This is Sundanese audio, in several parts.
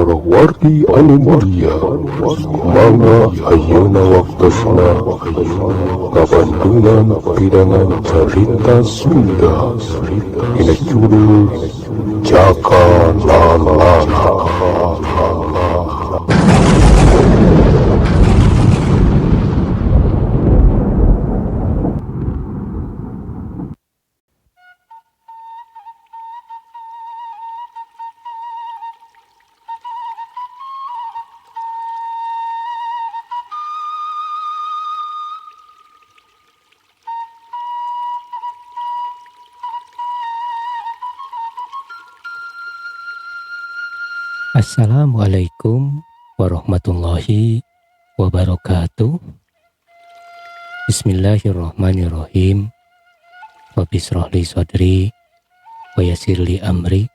Para wargi anu mulia, mangga ayeuna waktosna kabandungan pidangan carita Sunda dina judul Jaka Lalana. Assalamualaikum warahmatullahi wabarakatuh. Bismillahirrahmanirrahim. Rabbi shrah li sadri wa yassir li amri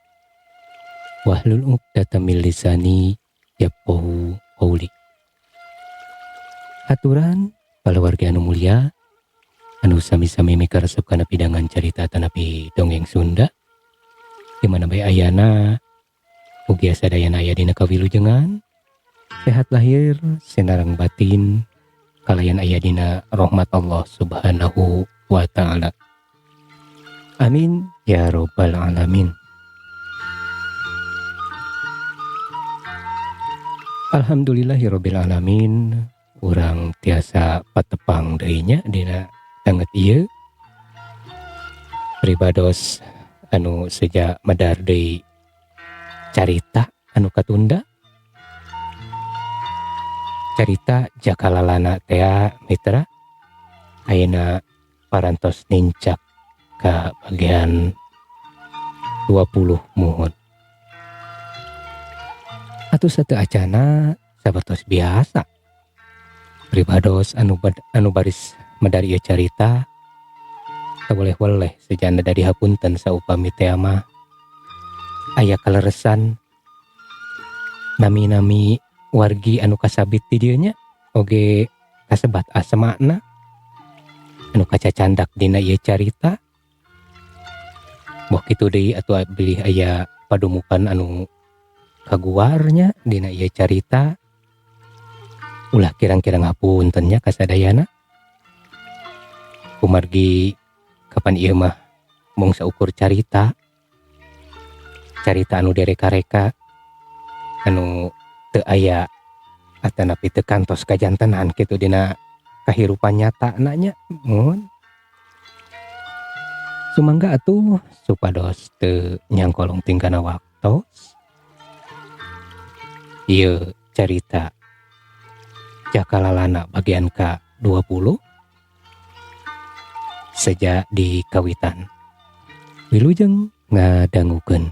wahlul 'uqdatam min lisani yafqahu qawli. Aturan palawargi anu mulia anu sami-sami mikaresep kana pidangan carita atanapi dongeng Sunda di mana bae ayana, mugia sadayana aya dina kawilujengan, sehat lahir sinareng batin, kalayan aya dina rahmat Allah Subhanahu wa taala. Amin ya robbal alamin. Alhamdulillahirabbil alamin, urang tiasa patepang deui nya dina danget ieu pribados anu seja medar deui carita anu katunda, carita Jaka Lalana tea mitra. Ayeuna parantos nincak ka bagian 20. Muhun atuh sateu acana, sapertos biasa pribados anu baris medar ieu carita teu boleh-boleh sejana dari hapunten saupami tea mah aya kaleresan nami-nami wargi anu kasabit di dieu nya, oge kasebat asmana anu kacacandak dina ieu carita. Boh kitu deui atuh bilih aya padumukan anu kaguarnya dina ieu carita, ulah kirang-kirang hapunten nya kasadayana, kumargi kapan ieu mah mung saukur carita, carita anu direka-reka anu teu aya atanapi teu kantos kajantenan kitu dina kahirupan nyata na nya. Muhun, sumangga atuh supados teu nyangkolong tingkana waktos, ieu carita Jaka Lalana bagian ka 20 seja di kawitan. Wilujeng ngadangukeun.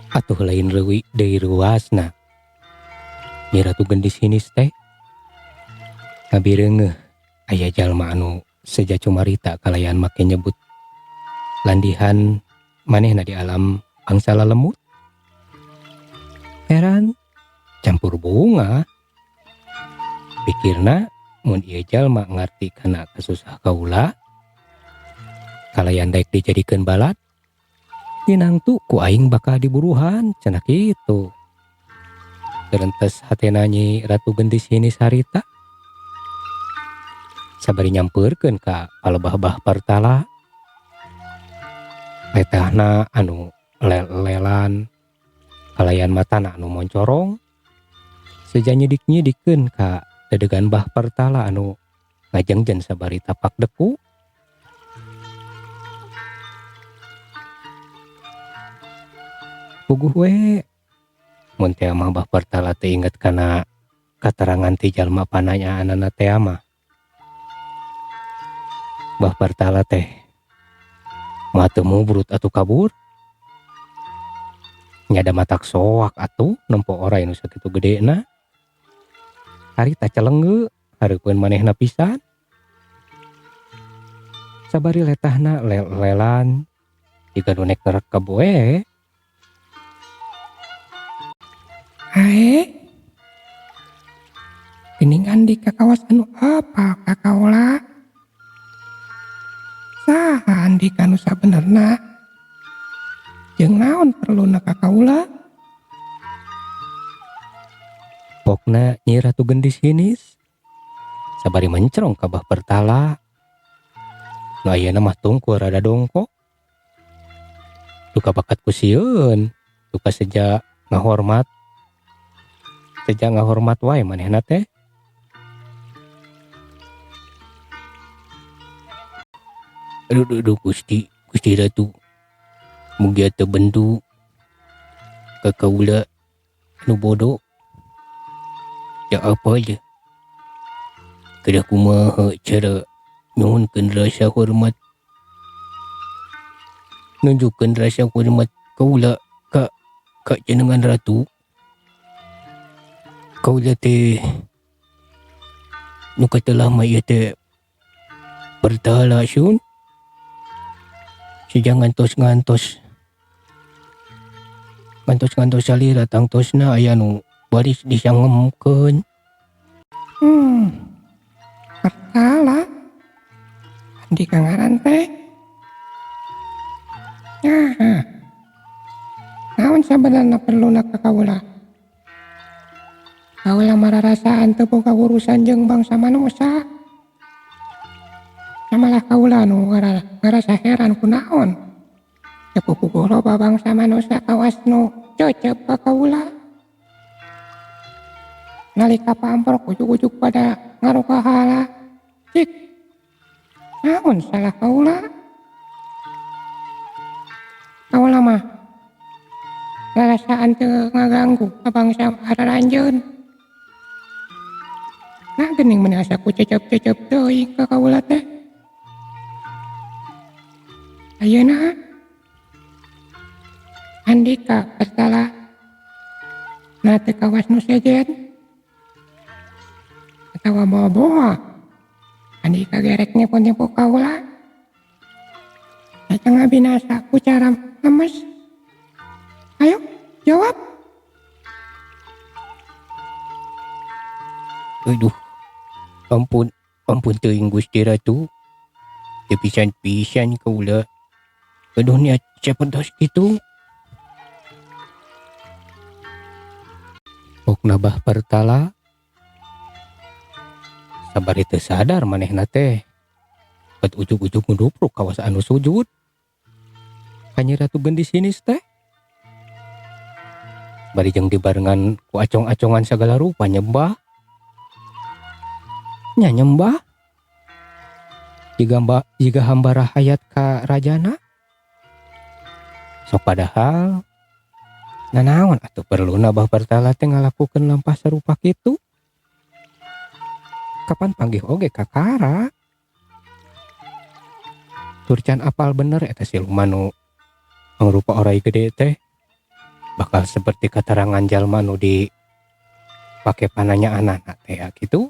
Atuh lain leuwih deui ruasna. Nyi Ratu Gendis Hinis teh ngabireungeuh aya jalma anu seja cumarita kalayan make nyebut landihan manehna di alam bangsa lalemut. Heran campur bunga. Pikirna mun ieu jalma ngarti kana kasusah kaula kalayan daek dijadikeun balad, tinangtu ku aing bakal diburuhan cenah kitu. Terentes hatena Nyi Ratu Gendis Hinis harita sabari nyampeurkeun ka palebah Bah Partala. Letahna anu lel-lelan kalayan matana anu moncorong seja nyidik-nyidikeun ka dedegan Bah Partala anu ngajengjen sabari tapak deku. Puguh we mun teh mah Bah Partala teu inget kana katerangan ti jalma pananyaanana teh mah. Bah Partala teh moal teu mubrut atuh kabur. Nyada matak soak atuh nempo oray nu sakitu gedena. Harita celengge hareupeun manehna pisan. Sabari letahna lel-lelan Jiga nu nek nerekeb we. Ae. Geuning andika kawas anu apal ka kaula? Saha andika nu sabenerna? Jeung naon perluna ka kaula? Pokna Nyi Ratu Gendis Hinis sabari mencrong ka Bah Pertala. Nu ayeuna mah tungkul rada dongkok. Duka bakat ku sieun, duka seja ngahormat. Seja ngahormat wae manehna teh. Aduh, aduh, aduh, Gusti, Gusti Ratu. Mugia teu bendu ka kaula anu bodoh. Ya apa aja. Kedah kumaha cara nyuhunkeun rasa hormat. Nunjukkeun rasa hormat kaula ka jenengan ratu. Kaula teh nu katelah mah ieu teh Pertala sun. Sejak ngantos-ngantos. Ngantos-ngantos salira tangtosna aya nu baris disangemkeun. Pertala. Andika ngaran teh. Nah. Naon sabenerna perluna ka kaula? Kaula mararasaan teu boga urusan jeung bangsa manusa. Samalah kaula nu ngarasa heran kunaon. Teu puguh loba bangsa manusa kawas nu cecep ka kaula. Nalika pamprok ujug-ujug pada ngarukahala. Cik, naon salah kaula? Kaula mah ngarasaan teu ngaganggu ka bangsa aranjeun. Nah geuning meni asa ku cecep-cecep teuing ka kaula teh. Ayeuna Andika Pertala na teu kawas nu sejen atawa boa-boa Andika gerek nipu-nipu kaula. Eta ngabinasa ku cara lemes. Ayo jawab. Aduh, ampun, ampun teuing Gusti Ratu. Teu pisan-pisan kaula. Aduh niat sapertos kitu. Pokna Bah Pertala sabari teu sadar manehna teh. Bet ujug-ujug ngudupruk kawas anu sujud. Ka Nyi Ratu Gendis Hinis teh. Bari jeung dibarengan ku acong-acongan sagala rupa nyembah. Nya nyembah. Jiga hamba rahayat ka rajana. Sok padahal nanaon atuh perluna Bah Pertala teh ngalakukeun lampah sarupa kitu. Kapan panggih oge kakara. Tur can apal bener eta siluman nu mangrupa orai gede teh. Bakal seperti katerangan jalma nu di pake pananyaanana teh ya kitu.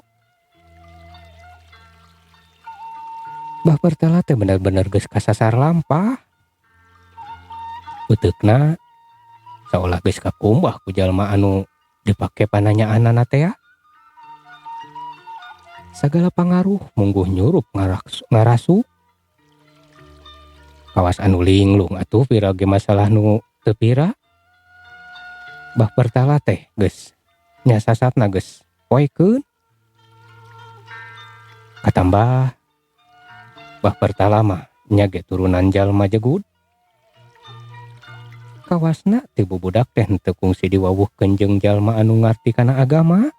Bah Pertala teh bener-bener geus kasasar lampah. Uteukna saolah geus kakumbah ku jalma anu dipake pananyaanana teh ya. Sagala pangaruh mungguh nyurup ngarasu. Kawas anu linglung atuh pira ge masalah nu teu pira. Bah Pertala teh geus nyasasatna geus poekeun. Katambah Bah Pertala mah nya ge turunan jalma jegud. Kawasna ti bubudak teh henteu kungsi diwawuhkeun jeung jalma anu ngarti kana agama.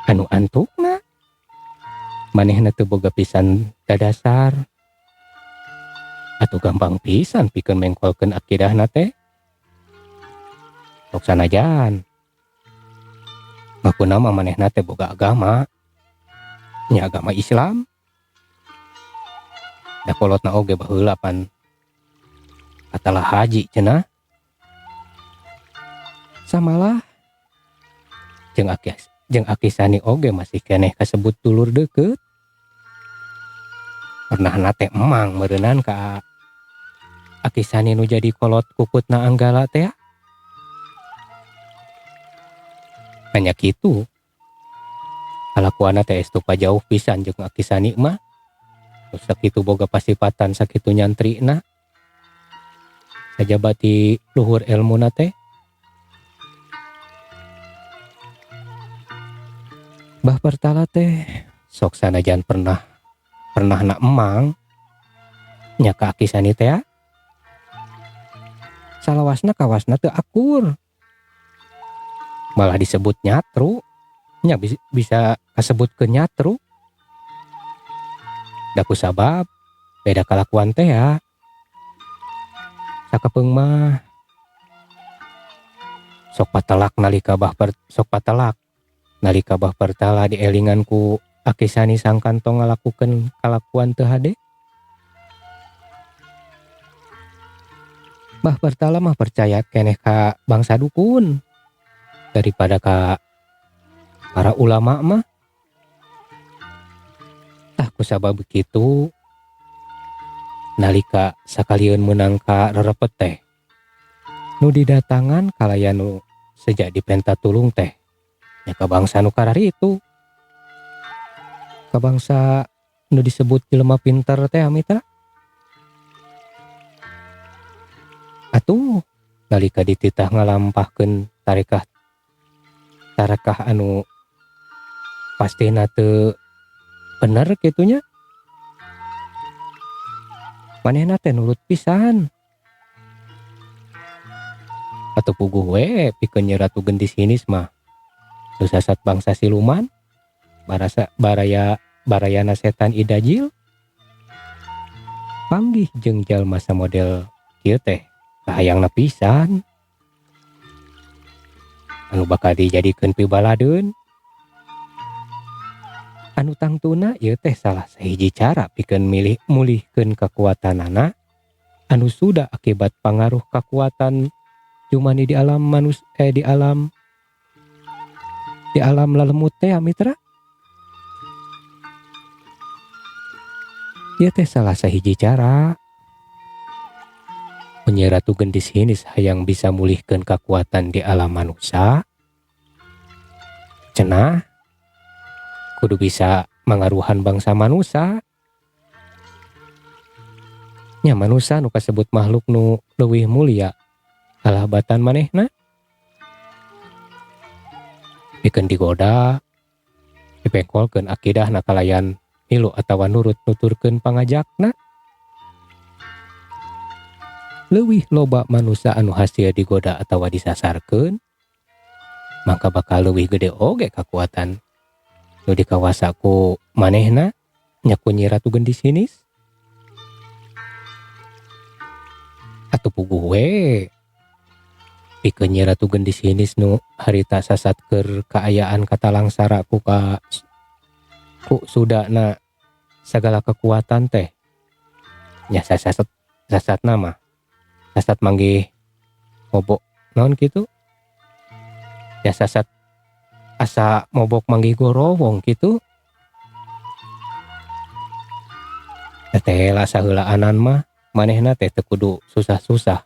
Anu antukna manehna teu boga pisan dadasar. Atuh gampang pisan pikeun mengkolkeun akidahna teh. Sok sanajan ngakuna mah manehna teh boga agama. Nya agama Islam. Da kolotna oge baheula pan katalah haji cenah. Samalah jeung aki sani oge masih keneh kasebut dulur deukeut. Pernah na teh emang meureunnan ka Aki Sani nu jadi kolot kukutna Anggala teh hanya kitu kalakuanna teh estu pajauh pisan jeung Aki Sani mah. Sakitu boga pasipatan sakitu nyantrina sajaba ti luhur elmuna teh. Bah Pertala teh sok sanajan pernah pernah na emang nya ka Aki Sani teh salawasna kawasna teu akur malah disebut nyatru nya bisa kasebut ke nyatru da ku sabab beda kalakuan teh ya sakapeung mah sok patelak nalika bah per, sok patelak nalika Bah Pertala dielingan ku Aki Sani sangkan tong ngalakukeun kalakuan teu hade. Bah Pertala mah percaya keneh ka bangsa dukun daripada ka para ulama mah. Tah kusabab kitu nalika sakalieun meunang ka rerepet teh nu didatangan kalayan nu sejak dipenta tulung teh nya ka bangsa nu kararitu, ka bangsa nu disebut jelema pinter teh mitra. Atuh nalika dititah ngalampahkeun tarekah tarekah anu pastina teu bener kitu nya, manehna teh nurut pisan. Atuh puguh we pikeun Nyi Ratu Gendis Hinis mah nu sasat bangsa siluman barasa baraya barayana setan idajil panggih jeung jalma samodel kieu teh kahayangna pisan anu bakal dijadikeun pibaladeun anu tangtuna ieu teh salah sahiji cara pikeun milih mulihkeun kakuatanana anu sudah akibat pangaruh kakuatan jumani di alam manus di alam lalemut teh mitra. Ieu teh salah sahiji cara Nyi Ratu Gendis Hinis hayang bisa mulihkeun kakuatan di alam manusia cenah kudu bisa mangaruhan bangsa manusia nya manusia nu kasebut makhluk nu leuwih mulia kalah batan manehna pikeun digoda dipengkolkeun akidahna kalayan milu atawa nurut nuturkeun pangajakna. Leuwih loba manusia anu hasil digoda atawa disasarkeun maka bakal leuwih gede oge kakuatan nu dikawasa ku manehna nya ku Nyi Ratu Gendis Hinis. Atuh puguh we pikeun Nyi Ratu Gendis Hinis nu harita sasat keur kaayaan katalangsara ku ka ku sudana sagala kekuatan teh nya sasat sasatna mah sasat manggih mobok naon kitu ya sasat asa mobok manggih gorowong kitu teh lah saheulaanan mah manehna teh teu kudu susah-susah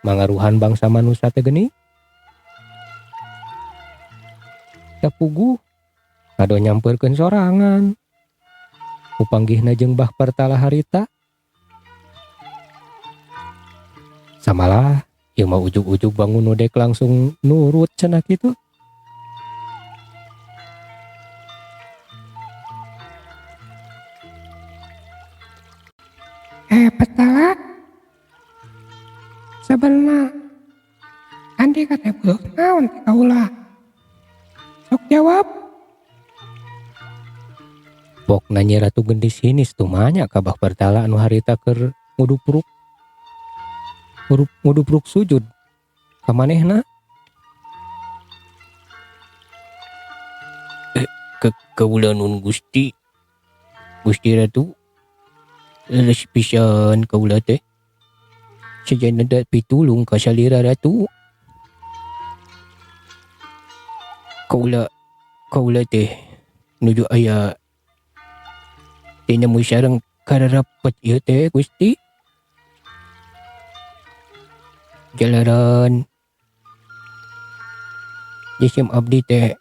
mangaruhan bangsa manusia teh geuning. Kapuguh kado nyampeurkeun sorangan upanggihna jeung Bah Pertala harita. Samalah ieu mah ujug-ujug bangun nodek langsung nurut cenah kitu. Petala sebenarnya andika teh butuh naon teh kaula? Sok jawab. Pokna Nyi Ratu Gendis Hinis tumanya ka Bah Pertala anu harita keur ngudupruk ngudupruk sujud ka manehna. Kaula nun Gusti Gusti Ratu leles pisan kaula teh sajana da pitulung ka salira Ratu. Kaula kaula teh nuju aya teh nemu sareng kararapet ieu teh Gusti. Jalaran jisim abdi teh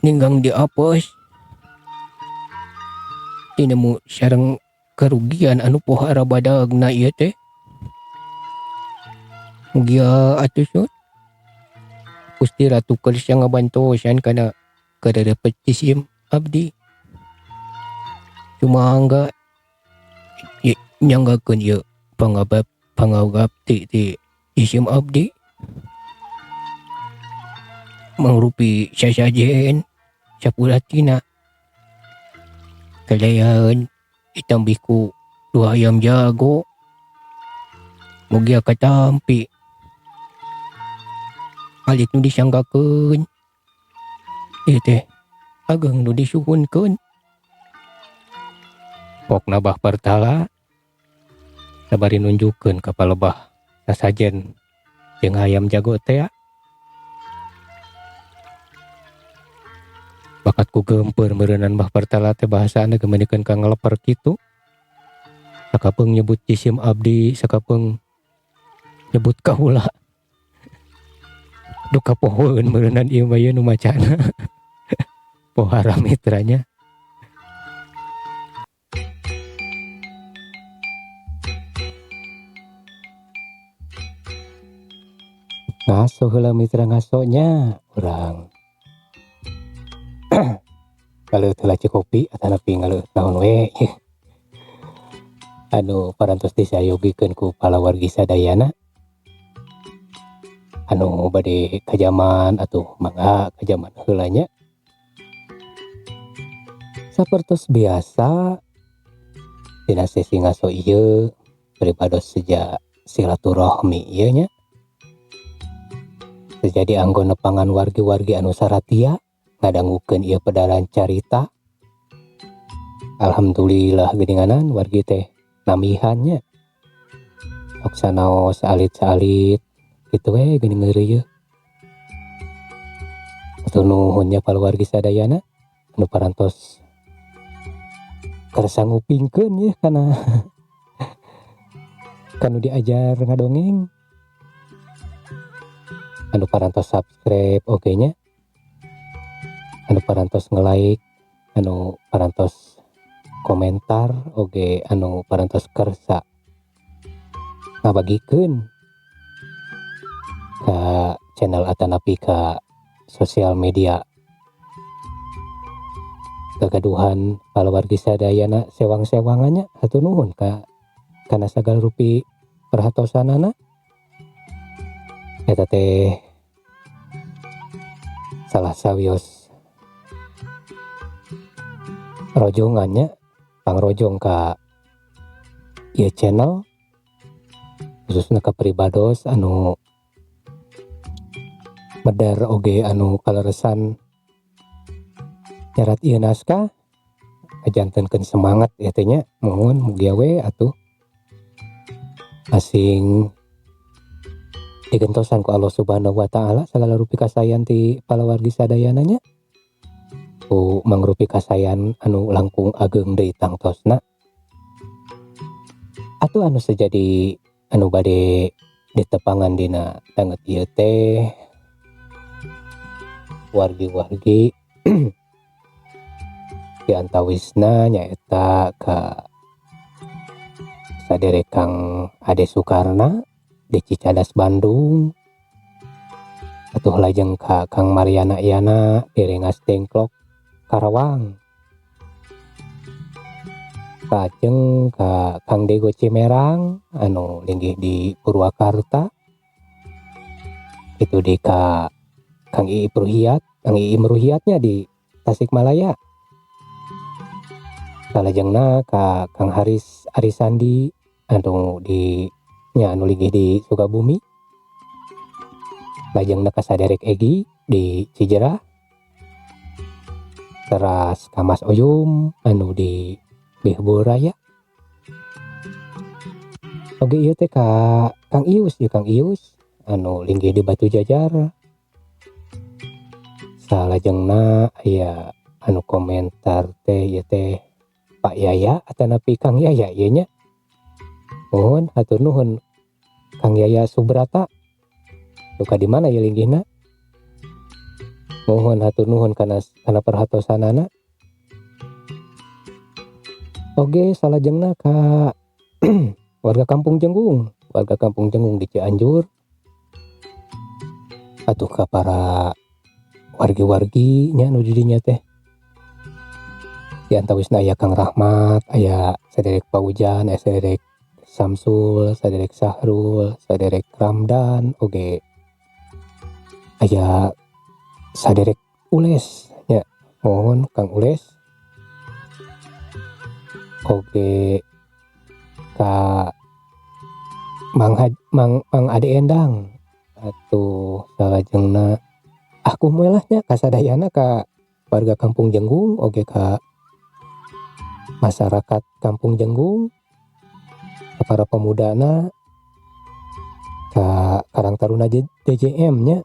ninggang diapes tinemu sareng kerugian anu pohara badagna ieu teh. Mugia atuh sun Gusti Ratu kersa ngabantosan kana karerepet jisim abdi. Sumangga nyanggakeun ieu pangababti ti jisim abdi. Mangrupi sasajen sapulatina kalayan ditambih ku 2 ayam jago. Mugia katampi alit nu disanggakeun ieu teh ageng nu disuhunkeun. Pokna Bah Partala sabari nunjukkeun ka palebah sasajen jeung ayam jago teh. Bakat ku geumpeur meureunan Bah Partala teh bahasana geumeuneun ka ngeleper kitu. Sakapeung nyebut jisim abdi, sakapeung nyebut kaula. Duka pohoeun meureunan ieu mah ieu nu macana. Pohara mitranya. Ngaso heula mitra ngasonya urang. Ngaleueut heula kopi atanapi ngaleueut naon we. Anu parantos disayogikeun ku palawargi sadayana. Anu bade kajaman atuh mangga kajaman heula nya. Sapertos biasa dina sesi ngaso ieu pribados seja silaturahmi ieu nya. Sejadi anggo nepangan wargi-wargi anu saratia ngadangukeun ieu pedaran carita. Alhamdulillah geuninganan wargi teh namihan nya. Sok sanaos alit-salit kitu we geuning ngeureuyeuh. Hatur nuhun nya palawargi sadayana anu parantos kersa ngupingkeun yeuh kana kanu diajar ngadongeng. Anu parantos subscribe oge nya, anu parantos nge-like, anu parantos komentar oge, anu parantos kersa ngabagikeun ka channel atanapi ka sosial media. Kagaduhan palawargi sadayana sewang-sewangannya hatur nuhun ka kana sagala rupi perhatosanana. Eta teh salah sawios rojongannya pangrojong ka ieu channel khususna ka pribados anu medar oge anu kaleresan nyarat ieu naskah ajantenkeun semangat ieu teh nya. Mohon mugia we atuh asing digentosan ku Allah Subhanahu wa taala sagala rupi kasayan ti palawargi sadayana nya. Ku mangrupi kasayan anu langkung ageng deui tangtosna. Atuh anu sejadi anu bade ditepangan dina danget ieu teh wargi-wargi di antawisna nyaeta ka sadere Kang Ade Sukarna di Cicadas Bandung, atuh lajeng ka Kang Mariana Yana di Rengas Dengklok Karawang, lajeng ka Kang Dego Cimerang anu linggih di Purwakarta, itu di ka Kang Iip Ruhiat, Kang Iim Ruhiatnya di Tasikmalaya, salajengna ka Kang Haris Arisandi anu di nya anu linggih di Sukabumi, lajengna ka Saderek Egi di Cijerah, teras ka Mas Oyum anu di Bihbul Raya. Oge ieu teh ka Kang Ius, ieu Kang Ius anu linggih di Batu Jajar. Salajengna aya anu komentar teh ieu teh Pak Yaya atanapi Kang Yaya ieu nya. Nuhun hatur nuhun Kang Yaya Subrata duka di mana ya linggihna. Mohon hatur nuhun kana kana perhatosanana. Oge salajengna ka warga Kampung Jenggung, warga Kampung Jenggung di Cianjur. Atuh ka para wargi-wargi nya nu di dinya teh. Di antawisna aya Kang Rahmat, aya saderek Paujan, aya saderek Samsul, saderek Sahrul, saderek Ramdan, oge aya saderek Ules nya. Mohon Kang Ules. Oge ka Mang Haj, Mang Mang Ade Endang. Atuh salajengna aku moe lah nya kasadayana ka warga Kampung Jenggung oge ka masyarakat Kampung Jenggung, ka para pemudana, ka Karang Taruna DJM nya.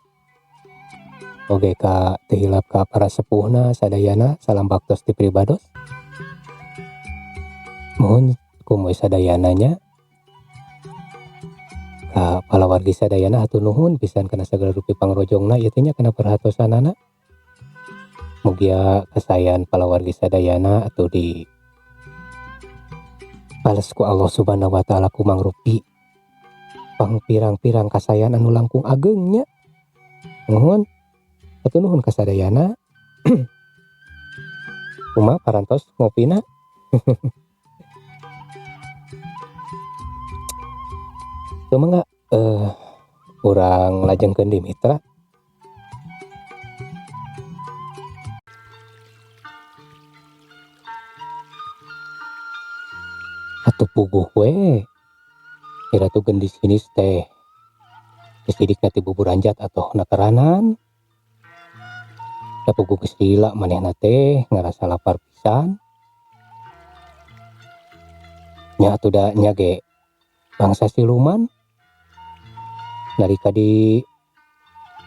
Oge ka teu hilap ka para sepuhna sadayana, salam baktos ti pribados. Mohon kumoy sadayana nya. Ka palawargi sadayana hatur nuhun pisan kana sagala rupi pangrojongna ieu teh nya kana perhatosanana. Mugia kasayan palawargi sadayana atuh di bales ku Allah Subhanahu wa taala ku mangrupi pangpirang-pirang kasayan anu langkung ageng nya. Nuhun. Hatur nuhun kasadayana. Kumaha parantos ngopina? Kumaha urang lajengkeun di mitra. Atuh puguh we. Ratu Gendis Hinis teh geus didikna ti bubur anjat atoh nakeranan. Da puguh geus lila manehna teh ngarasa lapar pisan. Nya atuh da nya ge bangsa siluman. Nalika di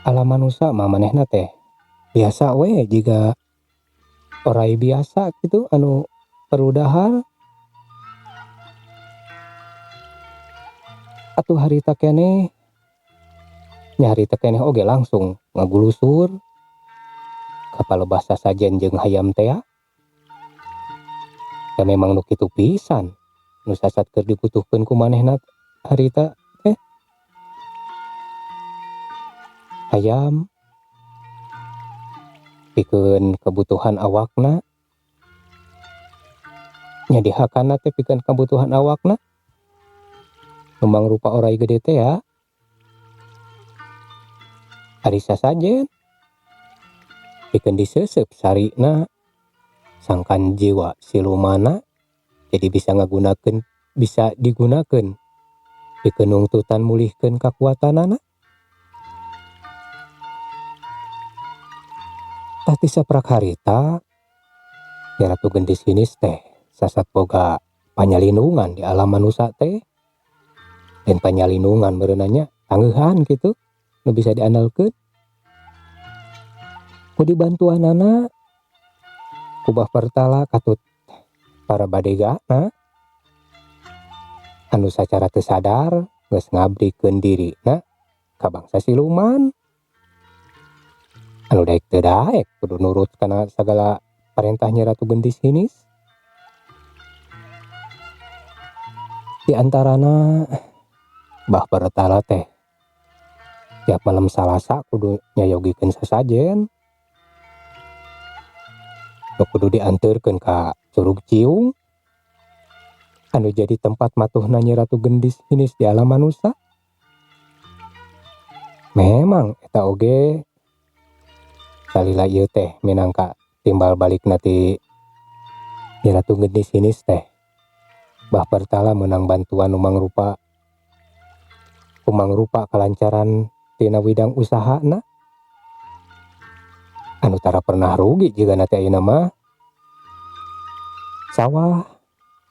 alam manusia mah manehna teh biasa we jiga orai biasa gitu anu perlu dahar. Atuh harita keneh nya harita keneh oge langsung ngagulusur ka palebah sasajen jeung hayam tea. Da memang nu kitu pisan nu sasat keur dibutuhkeun ku manehna harita teh. Hayam pikeun kebutuhan awakna. Nya dihakana teh pikeun kebutuhan awakna. Nu mangrupa orai gede teh ya. Ari sasajen pikeun diseuseup sarina sangkan jiwa silumana jadi bisa ngagunakeun, bisa digunakeun pikeun nungtutan mulihkeun kakuatanana. Tah ti saprak harita ya Ratu Gendis Hinis teh sasat boga panyalindungan di alam manusia teh. Dan panyalindungan meureunanya tanggeuhan kitu nu bisa diandalkeun. Ku dibantuanana ku Bah Pertala katut para badegana anu sacara teu sadar geus ngabdikeun dirina ka bangsa siluman. Anu daek teu daek kudu nurut kana sagala parentah Nyi Ratu Gendis Hinis. Di antarana Bah Pertala teh tiap malam Salasa kudu nyayogikeun sasajen. Nu kudu dianteurkeun ka Curug Ciung anu jadi tempat matuhna Nyi Ratu Gendis Hinis di alam manusia. Memang eta oge salila ieu teh minangka timbal balikna ti Nyi Ratu Gendis Hinis teh. Bah Pertala meunang bantuan nu mangrupa kumangrupa kalancaran tina widang usahana anu tara pernah rugi jigana teh ayeuna mah. Sawah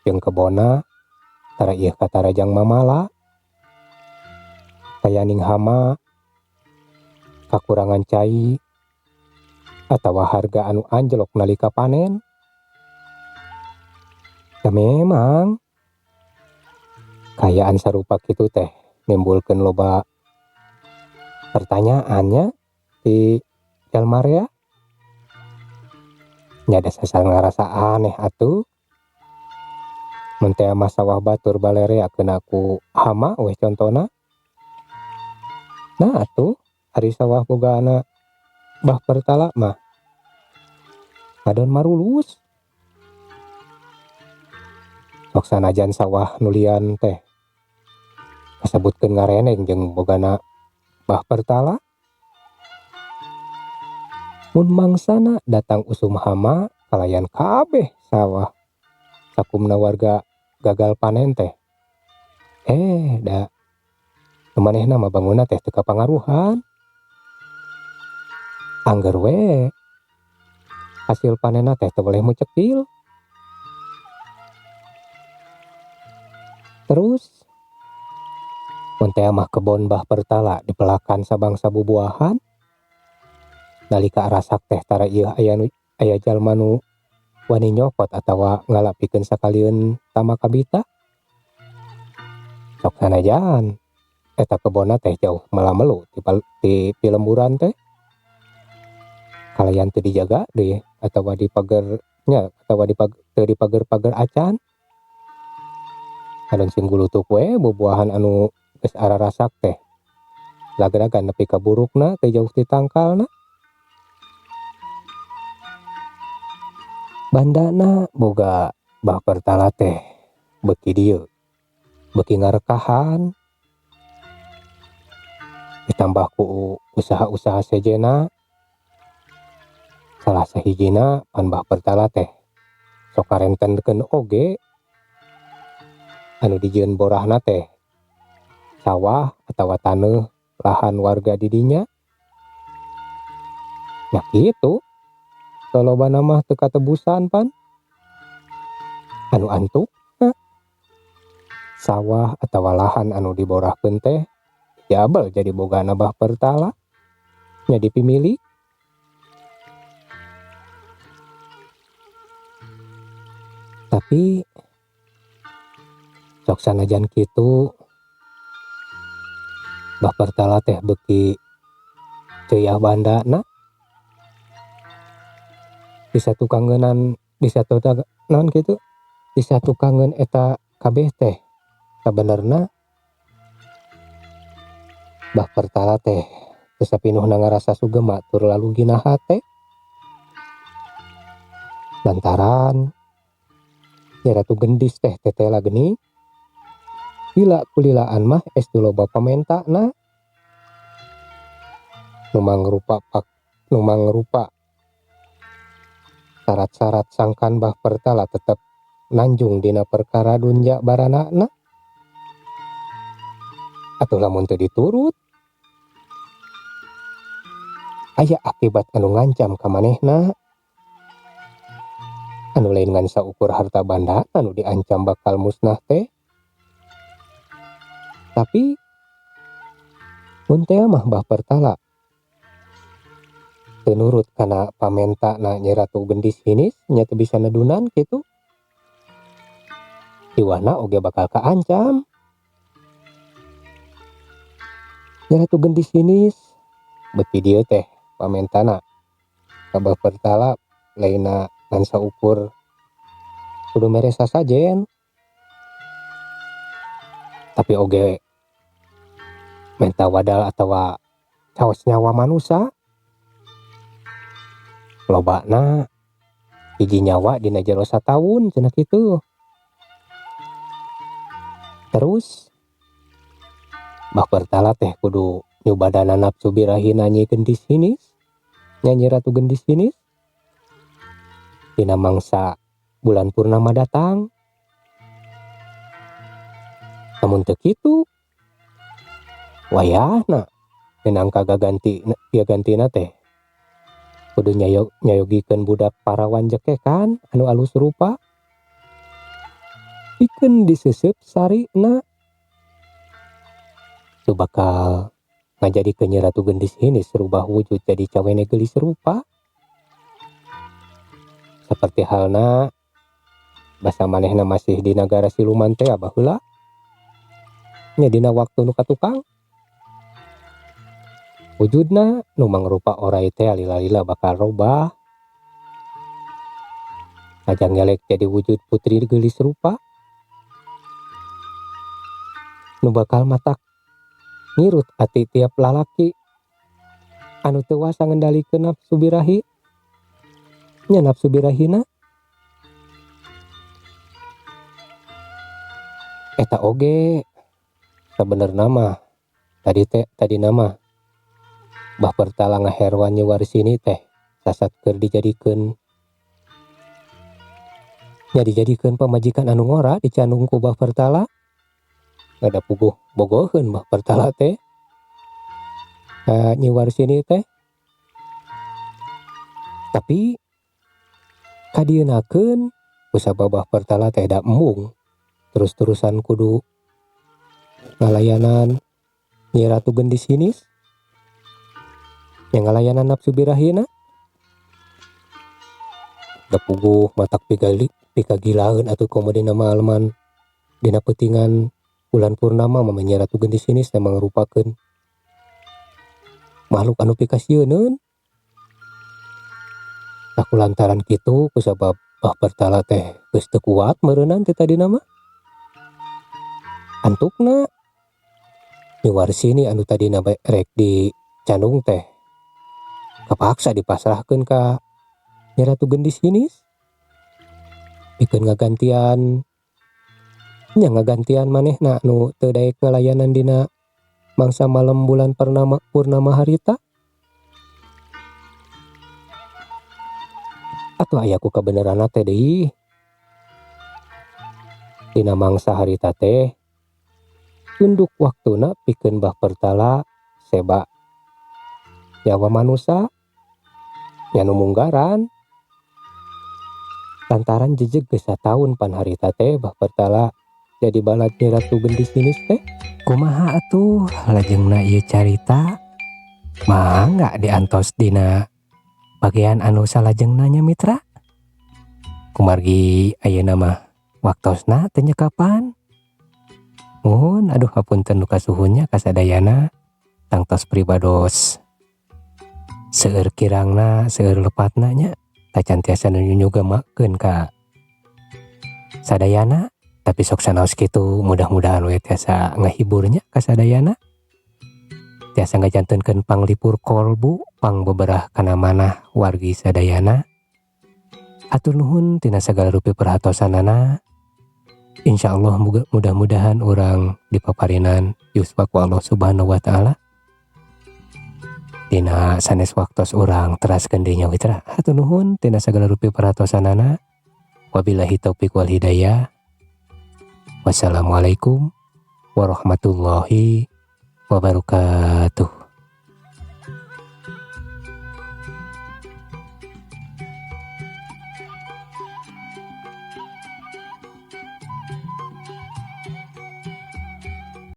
jeung kebonna tara ieu katarajang mamala kayaning hama kakurangan cai atawa harga anu anjlok nalika panen. Ya memang kayaan sarupa kitu teh Nimbulkeun loba pertanyaannya di jalma rea. Nya da sasar ngarasa aneh atuh. Mun teh mah sawah batur balerea keuna ku hama weh contona. Nah atuh ari sawah bogana Bah Pertala mah ngadon marulus. Sok sanajan sawah nu lian teh kasebutkeun ngareneng jeung bogana Bah Pertala. Mun mangsana datang usum hama kalayan kabeh sawah sakumna warga gagal panen teh. Da nu manehna mah bangunna teh teu kapangaruhan. Angger we hasil panenna teh teu boleh mucekil. Terus mun teh mah kebon Bah Pertala dipelakan sabangsa bubuahan. Nalika arasak teh tara ieu aya nu aya jalma nu wani nyokot atawa ngala pikeun sakalieun tama kabita. Sok sanajan eta kebonna teh jauh melamelu ti pilemburan teh. Kalayan teu dijaga deui atawa dipager nya atawa teu dipager-pager acan. Alun sing gulutuk we bubuahan anu geus ararasak teh. Lagragan nepi ka burukna teu jauh ti tangkalna. Bandana boga Bah Pertala teh beuki dieu beuki ngarekahan. Ditambah ku usaha-usaha sejenna. Salah sahijina pan Bah Pertala teh sok karentenkeun oge anu dijieun borahna teh sawah atawa taneuh lahan warga di dinya. Nya kitu. Lolobana mah teu katebusan pan. Anu antukna sawah atawa lahan anu diborahkeun teh jabel jadi bogana Bah Pertala nya dipimili. Tapi sok sanajan kitu Bah Pertala teh beuki ceuyah bandana. Di satukangenan di satu naon kitu di satukangeun eta kabeh teh sabenerna Bah Pertala teh teu sapinuhna ngarasa sugema tur lalugina hate. Lantaran Nyi Ratu Gendis teh tetela geuning lila kulilaan mah estu loba pamentana nu mangrupa pak nu mangrupa syarat-syarat sangkan Bah Pertala tetep nanjung dina perkara dunja baranana. Atuh lamun teu diturut aya akibat anu ngancam ka manehna. Anu lain ngan saukur harta banda anu diancam bakal musnah teh. Tapi mun teh mah Bah Pertala teu nurut kana pamentana Nyi Ratu Gendis hinis nya teu bisa nedunan kitu. Jiwana oge bakal kaancam. Nyi Ratu Gendis hinis beuki dieu teh pamentana ka Bah Pertala lainna ngan saukur kudu mere sasajen. Tapi oge menta wadal atawa caos nyawa manusa. Lobana hiji nyawa dina jero sataun cenah kitu. Terus Bah Pertala teh kudu nyubadana nafsu birahina Nyi Gendis hinis, Nyi Ratu Gendis hinis. Dina mangsa bulan purnama datang. Lamun teu kitu wayahna meunang kagaganti gagantina teh kudu nyayogikeun budak parawan jekekan anu alus rupa pikeun diseuseub sarina. Nu bakal ngajadikeun Nyi Ratu Gendis hinis rubah wujud jadi cawene geulis rupa. Saperti halna basa manehna masih di nagara siluman teh baheula. Nya dina waktu nu katukang. Wujudna nu mangrupa oray teh lila-lila bakal robah. Ngajangelek jadi wujud putri geulis rupa. Nu bakal matak ngirut ati tiap lalaki anu teu wasa ngendalikeun nafsu birahi. Nya nafsu birahina. Eta oge sabenerna mah tadi teh tadina mah Bah Pertala ngaherwan Nyi Warsini teh sasat keur dijadikeun nya dijadikeun pamajikan anu ngora dicandung ku Bah Pertala. Ada puguh bogoheun Bah Pertala teh ka Nyi Warsini teh. Tapi kadieunakeun kusabab Bah Pertala teh da embung terus-terusan kudu ngalayanan Nyi Ratu Gendis Hinis yang ngalayanan nafsu birahina. Da puguh matak pikagilaeun atuh komo dina malaman dina peutingan bulan purnama mah Nyi Ratu Gendis Hinis teh mangrupakeun makhluk anu pikasieuneun. Tah kulantaran kitu kusabab Bah Pertala teh geus teu kuat meureunan ti tadina mah. Antukna Nyi Warsini anu tadina rek dicandung teh kapaksa dipasrahkeun ka Nyi Ratu Gendis Hinis. Pikeun ngagantian nya ngagantian manehna nu teu daek ngalayanan dina mangsa malam bulan purnama harita. Atuh aya ku kabeneranna teh deui. Dina mangsa harita teh tunduk waktuna pikeun Bah Pertala seba nyawa manusa nya nu munggaran. Lantaran jejeg geus sataun pan harita teh Bah Pertala jadi balad Nyi Ratu Gendis Hinis teh. Kumaha atuh lajengna ieu carita? Mangga diantos dina bagian anu salajengna nya mitra. Kumargi ayeuna mah waktosna teu nyekapan. Muhun aduh hapunten nu kasuhunnya kasadayana tangtos pribados seueur kirangna seueur lepatna nya tacan tiasa nu nyugemakeun ka sadayana. Tapi sok sanaos kitu mudah-mudahan we tiasa ngahiburnya kasadayana. Tiasa ngajantenkeun panglipur kolbu pangbeberah kana manah wargi sadayana. Hatur nuhun tina sagala rupi perhatosanana. Insyaallah mudah-mudahan urang dipaparinan yuswa ku Allah Subhanahu wa taala. Dina sanes waktos urang teraskeun deui nya mitra. Hatur nuhun tina sagala rupi perhatosanana. Wabillahi taufik wal hidayah. Wassalamualaikum warahmatullahi wabarakatuh.